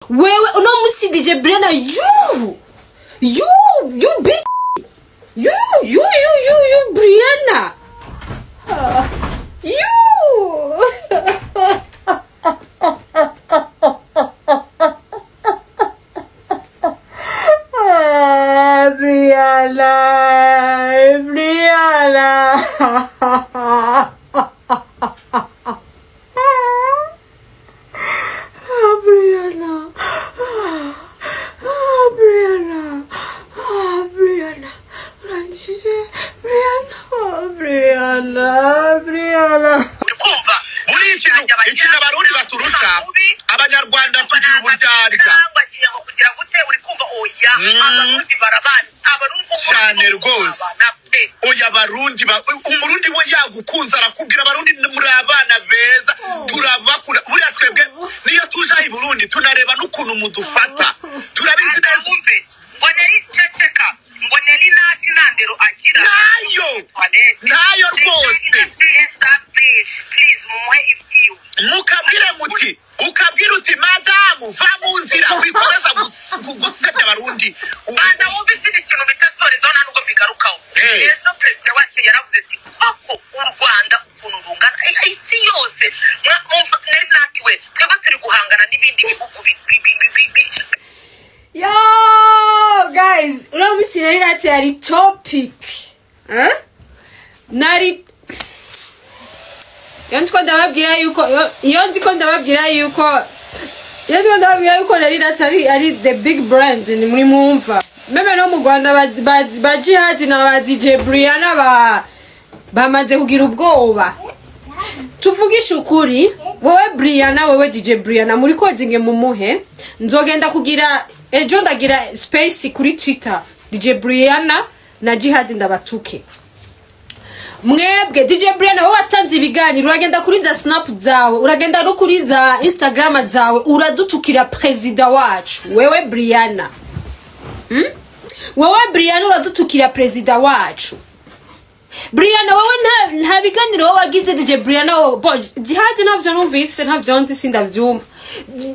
Wewe uno musi DJ Brianna, you big you you you you you Brianna, you. Brianna, Brianna. Brianna, Brianna, Brianna, Brianna, Brianna, Brianna. Kumva muri ikintu ikintu abarundi baturusha abanyarwanda tugira uburyarya bagiye ngo kugira gute uri kumva oya abarundi barabana abarundi cyane rwose oya abarundi umurundi we yagukunze arakubwira abarundi muri abana beza turabakura buriya twebwe niyo tuje i Burundi tunareba n'ukuntu mudufata turabizi neza umve ngo nari ceceka ngo nari nati nandero agira nayo nayo rwose please mumuhe ibyiwe mukabwire muti ukabwira uti madamu va mu nzira wikomeza gusebya abarundi banza wumve ikindi kintu bitasorezaho nta nubwo mbigarukaho ejo perezida wacu yaravuze ati koko u Rwanda ukuntu rungana isi yose nari natiwe twebwe turi guhangana n'ibindi bihugu. Yo guys, uno musi nari nati ari topic nari iyo nzi ko ndababwira yuko iyo nzi ko ndababwira yuko iyo nzi ko ndababwira yuko nari nati ari the big brand ni muri mwumva meme no mu Rwanda ba Jihad na ba DJ Brianna bamaze kugira ubwoba. Tuvugisha ukuri wowe Brianna wewe DJ Brianna muri kodinge mumuhe nzogenda kugira ejo ndagira space kuri Twitter DJ Brianna na Jihad ndabatuke. Mwebwe DJ Brianna wowe watanze ibiganiro uragenda kuri za Snap zawe uragenda no kuri za Instagram zawe uradutukira president wacu wewe Brianna. Wewe Brianna uradutukira president wacu Brianna wowe nta biganiro wowe wagize DJ Brianna Jihad navyo numvise ntavyo nzi sindavyumva.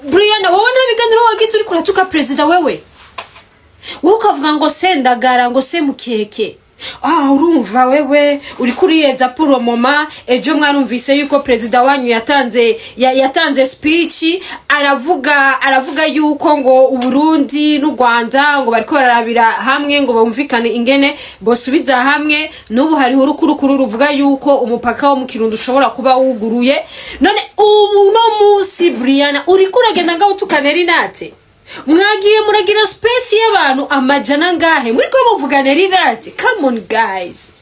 Brianna wowe nta biganiro wowe wagize uri kuratuka president wewe wowe ukavuga ngo sendagara ngo se mukeke. Ah urumva wewe uri kuriyeza puro moma ejo mwarumvise yuko president wanyu yatanze yatanze speech aravuga yuko ngo Uburundi n'u Rwanda ngo bariko bararabira hamwe ngo bumvikane ingene bosubiza hamwe n'ubu hariho urukurukuru ruvuga yuko umupaka wo mu Kirundo ushobora kuba wuguruye. None ubu no musi Brianna uri kuragenda ngaho tukaneri nate mwagiye muragira space y'abantu amajana ngahe muri ko muvuga Nerinate. Come on guys,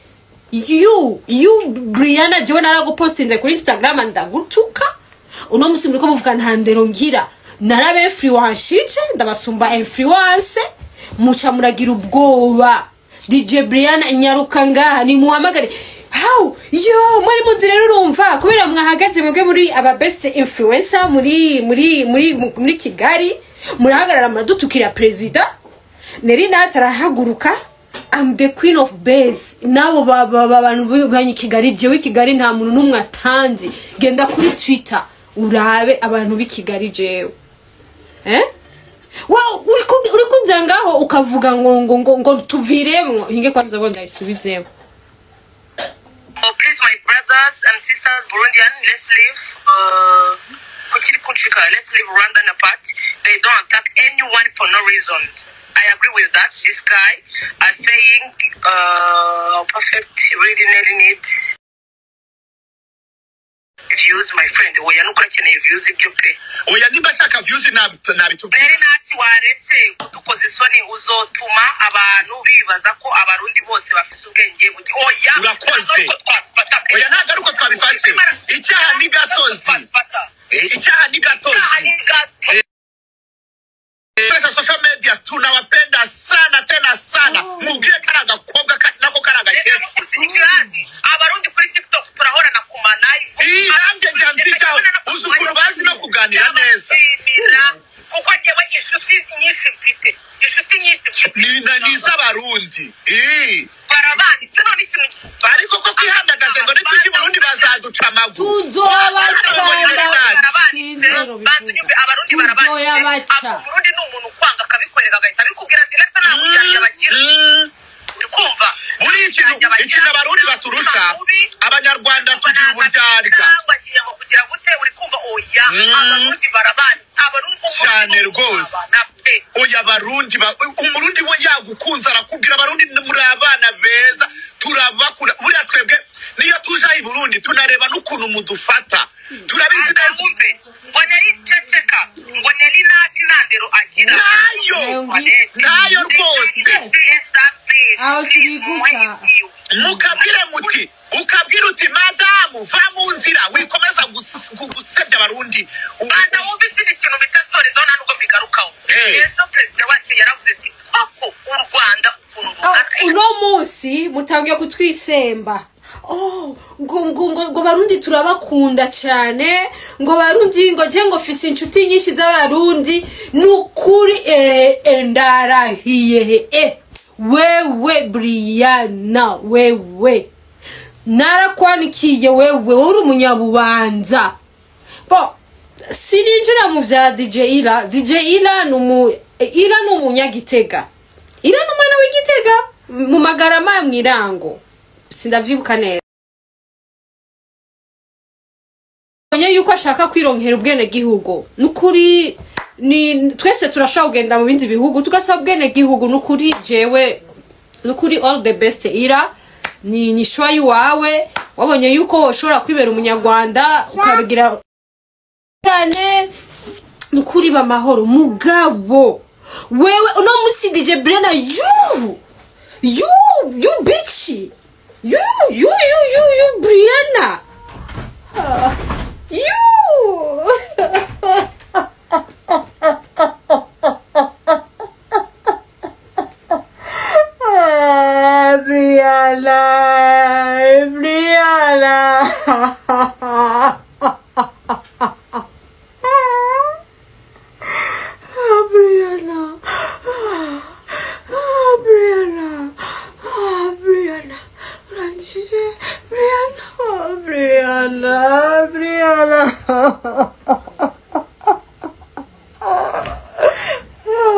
you Brianna jewe naragupostinze kuri Instagram ndagutuka uno musi muri ko muvuga nta ndero ngira narabe influence ndabasumba influence muca muragira ubwoba. DJ Brianna nyaruka ngaha ni muhamagare how yo muri munzira urumva kubera mwahagaze mwebwe muri aba best influencer muri muri muri muri Kigali murahagarara muradutukira president Nerinate arahaguruka I'm the queen of base nabo abantu banyi Kigali jewe Kigali nta muntu numwe atanzi genda kuri Twitter urabe abantu b'i Kigali jewe wow uri kunzangaho ukavuga ngo ngo ngo ngo tuviremwo hinge kwanza bo ndayisubizemo. Oh please my brothers and sisters Burundian, let's leave let's leave Rwandan apart. They don't attack anyone for no reason. I agree with that. This guy are saying perfect really really need views my friend. Oya nukurakeneye views ibyo pe. Oya niba shaka views nabitubwira. Rero nati waretse kudukoza isoni uzotuma abantu bibaza ko abarundi bose bafise ubwenge buke. Oya urakoze. Oya nagaruko twabifashe. Icyaha ni gatozi. Icyaha ni gatozi. Social media tunawapenda sana tena sana. Mubwire karaga kobwa nako karaga keke. Abarundi kuri TikTok turahorana kuma live. Nanjye njya nzitaho uzi ukuntu bazi no kuganira neza. Kuko njyewe inshuti nyinshi mfite. Inshuti nyinshi ni z'abarundi. Barabanditse none ikintu ariko ko kwihandagaze ngo nitujye i Burundi bazaduca amaguru. Tuzobakanda. Banza unyumve, Abarundi barabazi. Tuzoyabaca. Umurundi ni umuntu ukwanga akabikwereka, agahita abikubwira ati reka nta buryarya bagira. Uri kumva? Buri ikintu Abarundi baturusha, Abanyarwanda tugira uburyarya. Cyangwa agiye ngo kugira gute, uri kumva? Oya. Abarundi barabazi, Abarundi. Cyane rwose. Na pe. Oya, Abarundi umurundi we yagukunze arakubwira. Abarundi muri abana beza, turabakunda. Buriya twebwe niyo tuje aha i Burundi tunareba n'ukuntu mudufata, turabizi neza. Wumve ngo nari ceceka, ngo nari nati nta ndero agira. Nayo nayo rwose. Aho tubiguta. Mukabwire muti, ukabwira uti: "Madamu, va mu nzira, wikomeza gusebya Abarundi." Banza wumve ikindi kintu bita sorezaho, nta nubwo mbigarukaho. Ejo perezida wacu yaravuze ati koko u Rwanda ukuntu Oh, rungana. Uno munsi mutangiye kutwisemba, oh, ngo Barundi turabakunda cyane, ngo Barundi, ngo je ngo fise inshuti nyinshi z'Abarundi. Nukuri ndarahiye, wewe Briana, wewe narakwanikiye, wewe uri umunyabubanza. Bo sininjira mu vya DJ Ira. DJ Ira ni umu Ira ni umunyagitega. Ira ni umwana w'Igitega mu Magarama, mw'irango, sindavyibuka neza. Bonye yuko ashaka kwironkera ubwene gihugu, nukuri ni twese turashobora kugenda mu bindi bihugu tugasaba ubwene gihugu. Nukuri jewe, nukuri, all the best Ira, ni choix yiwawe. Wabonye yuko ushobora kwibera umunyarwanda ukabigira cyane, nukuri bamahoro. Mugabo wewe uno musi DJ Brena, you bitch, you Brianna. Ah, you. Ah, Brianna, Brianna. Ah, Brianna. Ah, Brianna. Ah, Brianna. Urangije, Brianna. Ah, Brianna, Brianna.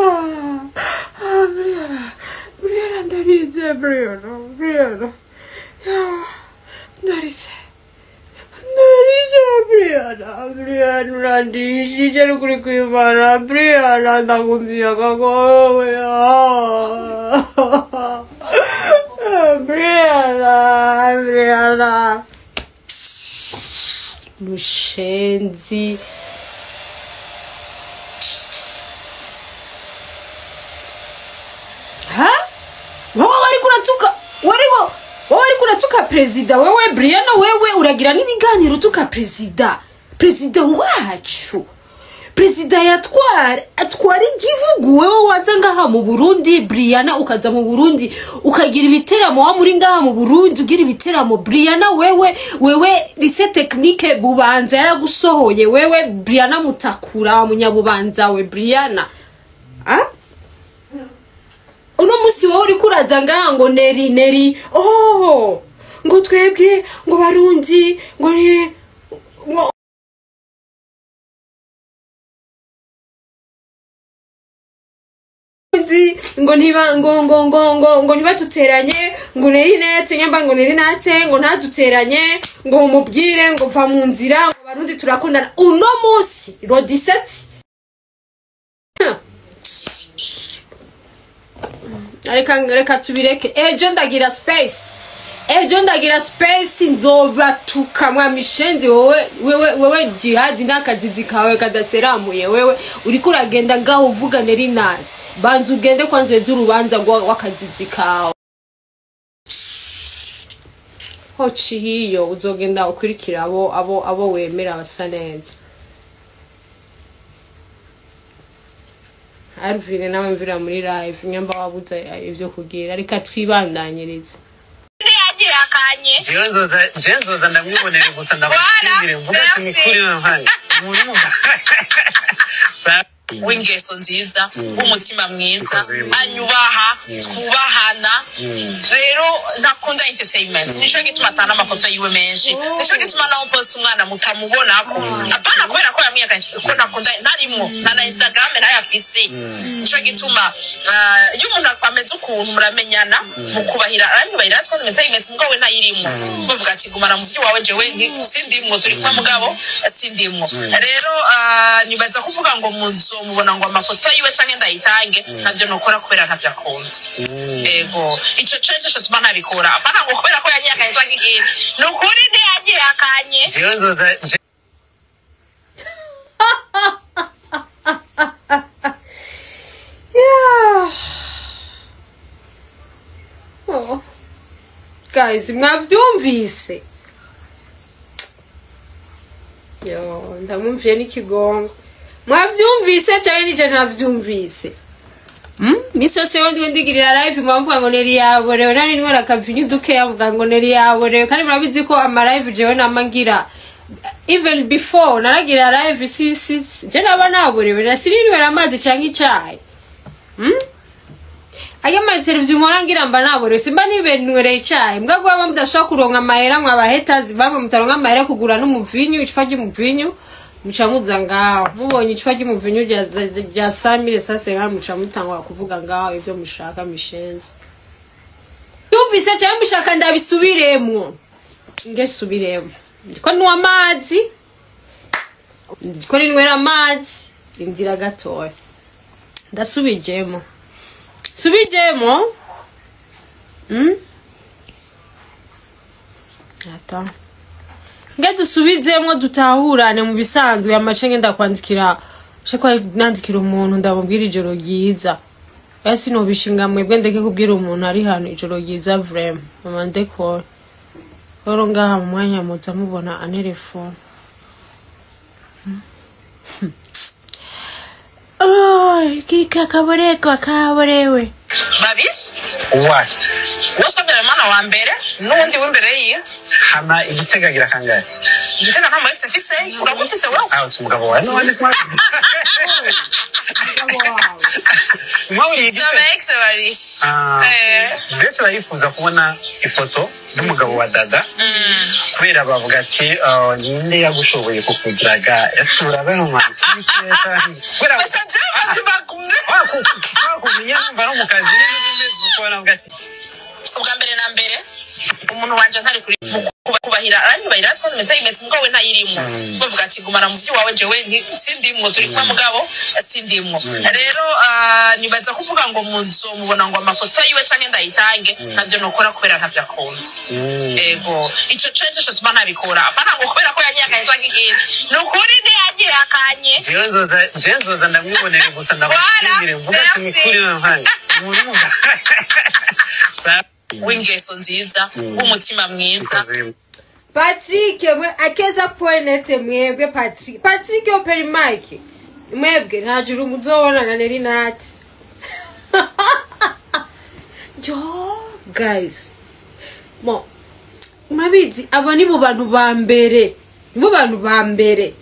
Ah, Brianna. Brianna, ndarize, Brianna, Brianna. Ah, ndarize. Ndarize, Brianna, Brianna, urandishije kuri kwimana, Brianna, ndakumvira kagowe. Ah, Brianna, Brianna. Mushenzi. Ha? Wowe wariko uratuka, wariko, wowe wariko uratuka perezida, wewe Brianna, wewe uragira n'ibiganiro utuka perezida, perezida wacu, perezida yatwara, atwara igihugu. Wewe waza ngaha mu Burundi, Brianna, ukaza mu Burundi ukagira ibiteramo, wa muri ngaha mu Burundi ugira ibiteramo. Brianna, wewe lycée technique Bubanza yaragusohoye. Wewe Brianna Mutakura wa munyabubanza, we Brianna, ah? Uno musi wowe uriko uraza ngaha ngo neri neri, oh, ngo twebwe, ngo Barundi, ngo ni ngo ngo ntiba ngo ntibaduteranye, ngo neri nete nyamba, ngo neri nate, ngo ntaduteranye, ngo mumubwire ngo va mu nzira, ngo Barundi turakundana. Uno musi le 17, reka tubireke. Ejo ndagira space, ejo ndagira space, nzobatuka mwa mishenzi. Wewe Jihadi n'akazizi kawe kadaseramuye, wewe uriko uragenda ngaho uvuga neri nati, banza ugende kwanza uheze urubanza rw'akazizi kawe. Hoci hiyo uzogenda ukurikira abo wemera basa neza. Alvin nawe mvira muri live, nyamba wabuze ivyo kugira, reka twibandanyirize. Ntiyagihakanye. Jewe nzoza ndamwibonere gusa, ndabashimire, mvuga ati Merci. ni kuri nampaye umuntu. W'ingeso nziza, w'umutima mwiza, anyubaha, twubahana. Rero ntakunda entertainment, nico gituma atana amafoto yiwe menshi, nico gituma naho post umwana mutamubonako. Apana kubera ko yamwiyakanye, ko ntakunda, ntarimwo na Instagram ntayafise. Nico gituma iyo umuntu ameze ukuntu muramenyana, mukubahira, aranyubahira, twese entertainment mugabo we ntayirimwo. Bavuga ati: "Gumana mu wawe, jewe sindimwo, turi kumwe mugabo sindimwo." Rero nibaza kuvuga ngo muzomubona ngo amafoto yiwe canke ndayitange, navyo nokora kubera ntavyo akunda. Ego, ico co tuma ntabikora, apana ngo kubera ko yanyihakanye canke ikindi. Ni ukuri ntiyanyihakanye. Jewe nzoza Yeah. Oh. Guys, mwavyumvise? Yo, ndamwumviye n'ikigongo. Mwavyumvise canke nije ntavyumvise? Misi yose yo ndiko ndigirira live mwavuga ngo Neri yaborewe, nari nwera akavinyu dukeya, mvuga ngo Neri yaborewe, kandi murabizi ko ama live jewe nama ngira, even before naragira live, si je naba naborewe, nasirinywera amazi canke icayi. Ayo ma interview mpora ngira mba naborewe, simba nibenwereye icayi. Mbwa gwaba mudashobora kuronka amahera, mwaba haters bamwe mutaronka amahera kugura n'umuvinyu, icupa ry'umuvinyu, muca muza ngaho mubonye icupa ry'umuvinyu rya 100,000 sase nka muca mutangwa kuvuga ngaho ivyo mushaka mishenzi. Yumvise cyangwa mushaka ndabisubiremwo? Ngesubiremwo, ndiko nywa amazi, ndiko ninywera amazi, indira gatoya ndasubijemo, subijemo. Ata nge dusubizemo, dutahurane. Mu bisanzwe amace ngenda kwandikira, shaka nandikira umuntu ndamubwira ijoro ryiza. Ese nobishinga mwebwe ndeke kubwira umuntu ari hano ijoro ryiza? Vraiment, mama, ndekora rero ngaha mu mwanya muza mubona antelefone. Oh, kika kaboreko kaborewe. Babiri. What? Uwo twabyara umwana wa mbere n'uwundi w'imbere yiwe. Hama igitega agira kangahe? Igitega nta muntu mfise, uragufise wowe. Ah, uti umugabo wawe n'uwandi mwahuriye Saba igitega. Ex babiri. Ah. Benshi barifuza kubona ifoto y'umugabo wa Dada kubera bavuga ati: "Ah, ninde yagushoboye kukuduraga? Ese urabe romantique?" Kubera Gusa jewe batumye wakumenya numva no mu kazi rero bimeze uko, baravuga ati ubwa mbere na mbere umuntu wanje ntari kuri mu kubahira, aranyubahira, twese entertainment mugabo we ntayirimwo. Bavuga ati: "Gumana mu wawe, jewe sindimwo, turi kumwe mugabo sindimwo." Rero nibaza kuvuga ngo muzomubona ngo amafoto yiwe canke ndayitange, navyo nokora kubera ntavyo akunda. Ego, ico co tuma ntabikora, apana ngo kubera ko yanyihakanye canke ikindi. Ni ukuri ntiyanyihakanye. Jewe nzoza ndamwibonere gusa, ndamushimire, mvuga ati Merci. Nikuri nampaye umuntu wumva. W'ingeso nziza, w'umutima mwiza. Patrick mwe akeza point mwebwe, Patrick, Patrick open mic, mwebwe nta juru muzobona na Neri Nati. Yo guys, mo murabizi aba ni mu bantu ba mbere, nibo bantu ba mbere.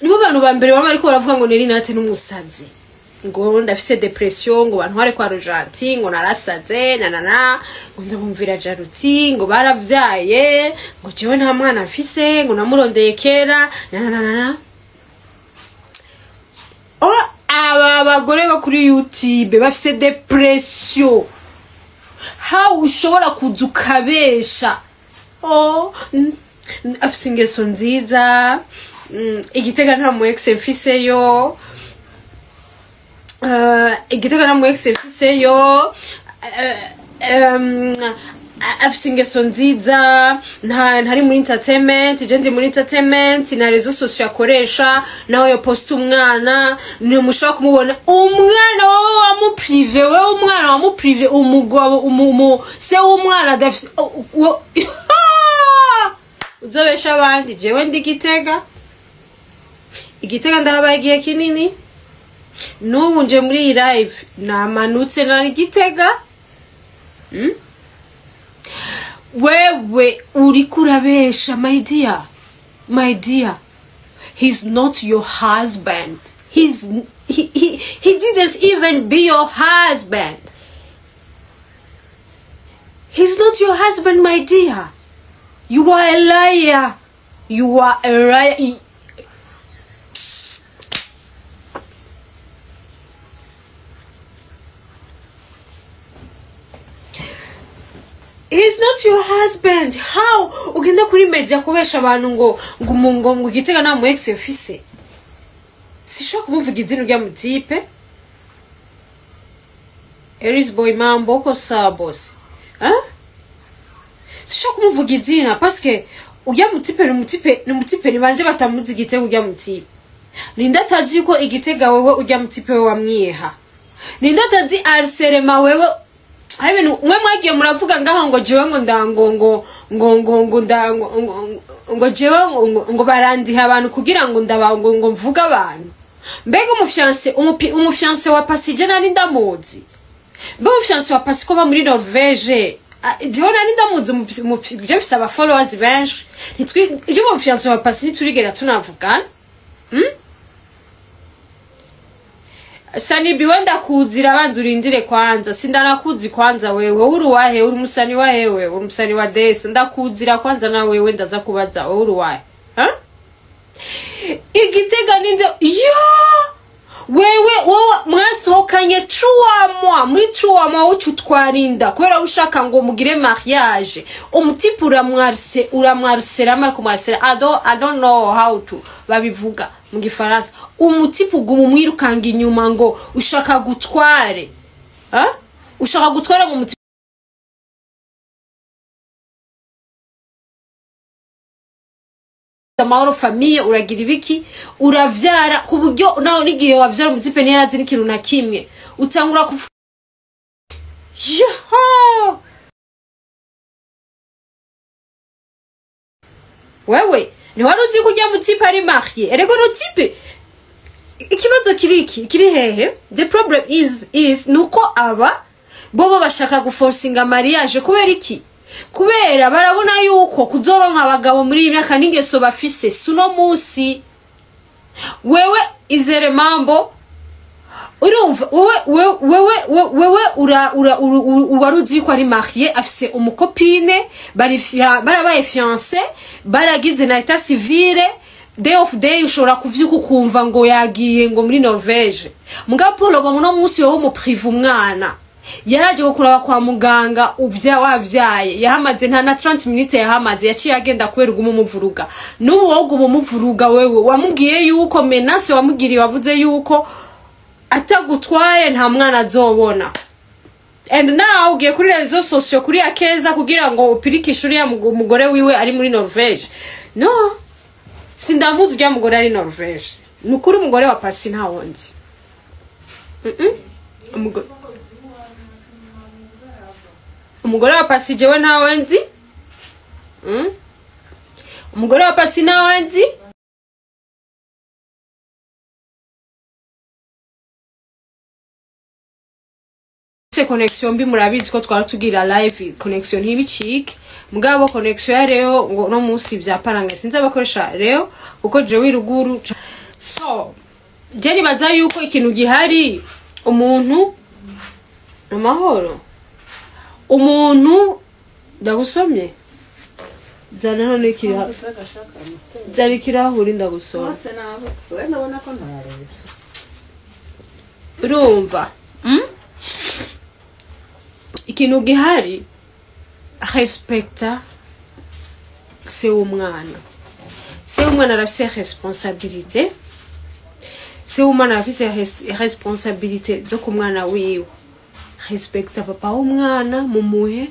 Nibo bantu ba mbere baba ariko baravuga ngo Neri Nati n'umusazi, ngo ndafise dépression, ngo bantware kwa Rojanti, ngo narasaze nanana, ngo ndabumvira Jaruti, ngo baravyaye, ngo jewe nta mwana mfise, ngo namurondeye kera nananana. Oh, aba bagore bo kuri YouTube bafise dépression. How ushobora kuza ukabesha? Oh, afise ingeso nziza, igitega nta mu ex mfiseyo, igitega nta mu ex mfiseyo, afise ingeso nziza, nta ntari muri entertainment, je ndi muri entertainment, na réseaux sociaux akoresha, nawe yo posta umwana ntimushobora kumubona. Umwana wowe wamuprive, wewe umwana wamuprive, umugabo se w'umwana adafise uzobesha abandi. Jewe ndi Gitega, Igitega ndahabaye igihe kinini. N'ubu nje muri iyi live namanutse nari Gitega. Wewe uriko urabesha, my dear, my dear. He's not your husband. He didn't even be your husband. He's not your husband, my dear. You are a liar. You are a liar. He's not your husband. How ugenda kuri media kubesha abantu ngo ngo ngo Gitega nta mu ex mfise? Sishobora kumuvuga izina rya mutipe. Eris boy mambo ko sabos. Hein? Sishobora kumuvuga izina parce que urya mutipe ni mutipe ni bande batamuzi Gitega urya mutipe. Ninda atazi yuko Igitega wewe urya mutipe we wamwiha. Ninda atazi arserema wewe. Ibintu mwe mwagiye muravuga ngaho ngo jewe ngo ndango ngo ngo ngo ngo ndango ngo jewe ngo barandiha abantu kugira ngo ndaba ngo ngo mvuga abantu. Mbega umufiance umufiance wa Pasi je nari ndamuzi. Mbega umufiance wa Pasi ko ba muri Norvege, jewe nari ndamuzi, je mfise aba followers benshi. Nitwi je umufiance wa Pasi ntiturigera tunavugana. Sani biwenda kuzira abanza urindire kwanza, sindanakuzi kwanza wewe uri wahe, uri musani wa hewe, uri musani wa desi, ndakuzira kwanza na wewe ndaza kubaza wewe uri wahe. Ha? Igitega ninde yo wewe wowe mwasohokanye 3 mois, muri 3 mois ucu twarinda kubera ushaka ngo mugire mariage. Umutipe uramwarse uramwarsera ariko mwarsera I don't know how to babivuga mu gifaransa. Umutipe uguma umwirukanga inyuma ngo ushaka gutware. Ha? Ushaka gutwara mu mutipe amahoro famille uragira ibiki uravyara ku buryo nawe nigihe wavyara umutipe ntiyarazi n'ikintu na kimwe utangura kuvuga yo wewe ni wari uzi ko ujya mutipe ari marié. Erego rutipe ikibazo kiri iki kiri hehe? The problem is nuko aba bobo bashaka guforcinga mariage kubera iki? Kubera barabona yuko kuzoronka abagabo muri iyi myaka n'ingeso bafise suno munsi. Wewe izere mambo urumva wewe wewe wewe ura ura waruzi ko ari marié afise umukopine bari barabaye fiancé baragize na état civil. Day of day ushobora kuvyuka ukumva ngo yagiye ngo muri Norvege. Mugabo Paul uno munsi wowe mu prive umwana yaraje gukuraba kwa muganga uvya wavyaye yahamaze nta na 30 minutes yahamaze yaciye agenda kubera ugumu umuvuruga. N'ubu wowe ugumu umuvuruga wewe wamubwiye yuko menace wamugiriye wavuze yuko atagutwaye nta mwana azobona. And now ugiye kuri réseaux sociaux kuri akeza kugira ngo upirikishe uriya mugore wiwe ari muri Norvege. No, sindamuzi uriya mugore ari Norvege. Nukuri umugore wa Pasi nta wonzi. Umugore wa Pasi jewe ntawe nzi. Umugore wa Pasi ntawe nzi. Se connection mbi murabizi ko twara tugira live connection ntibicike. Mugabo connection ya reo ngo no munsi bya paranga sinzi abakoresha reo kuko jewe ruguru. So je nibaza yuko ikintu gihari umuntu amahoro umuntu ndagusomye zana none kira zari kirahuri ndagusoma urumva. Ikintu gihari respecta se umwana arafise responsabilité, se umwana arafise responsabilité zo ku mwana wiwe. Respecta papa w'umwana mumuhe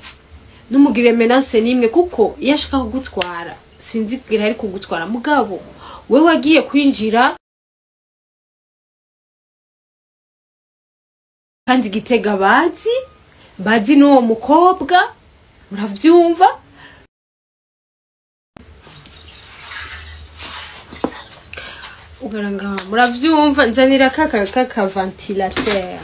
numugire menace nimwe kuko iyo ashaka kugutwara sinzi kugira ari kugutwara mugabo we wagiye kwinjira kandi Gitega bazi n'uwo mukobwa muravyumva. Ugaranga muravyumva nzanira kaka ventilateur.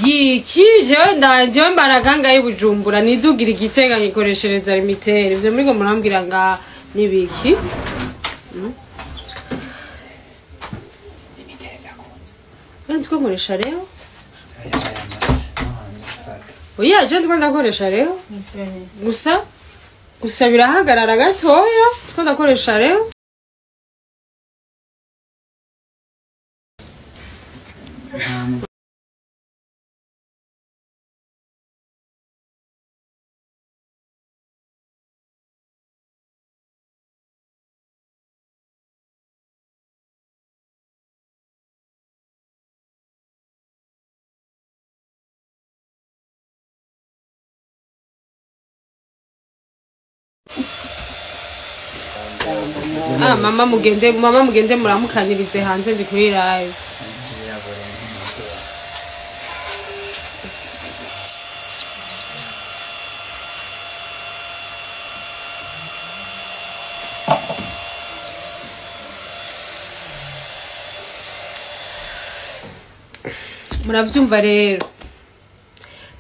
Yiki jewe ndanje mbaraganga y'Ibujumbura nidugira Igitega ngikoreshereza limitere ivyo muri ngo murambwira nga Nibiki? Ndiko nkoresha rero. Oya, je ndiko ndakoresha rero. Gusa birahagarara gatoya, ndiko ndakoresha rero. Ah, mama mugende, mama mugende muramukanirize hanze, ndi kuri live. Muravyumva rero,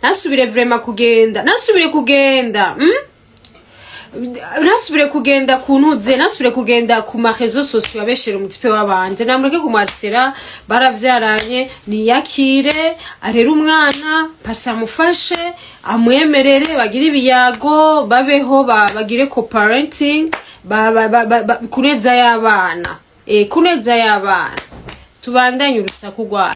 nasubire vraiment kugenda, nasubire kugenda, Nasubire kugenda ku ntuze, nasubire kugenda ku ma réseaux sociaux abeshera umutipe w'abandi. Namureke kumwatsira, baravyaranye, niyakire, arere umwana, pasi amufashe, amwemerere, bagire ibiyago, babeho, bagire co-parenting, kuneza y'abana. Kuneza y'abana. Tubandanye urusaku rwayo.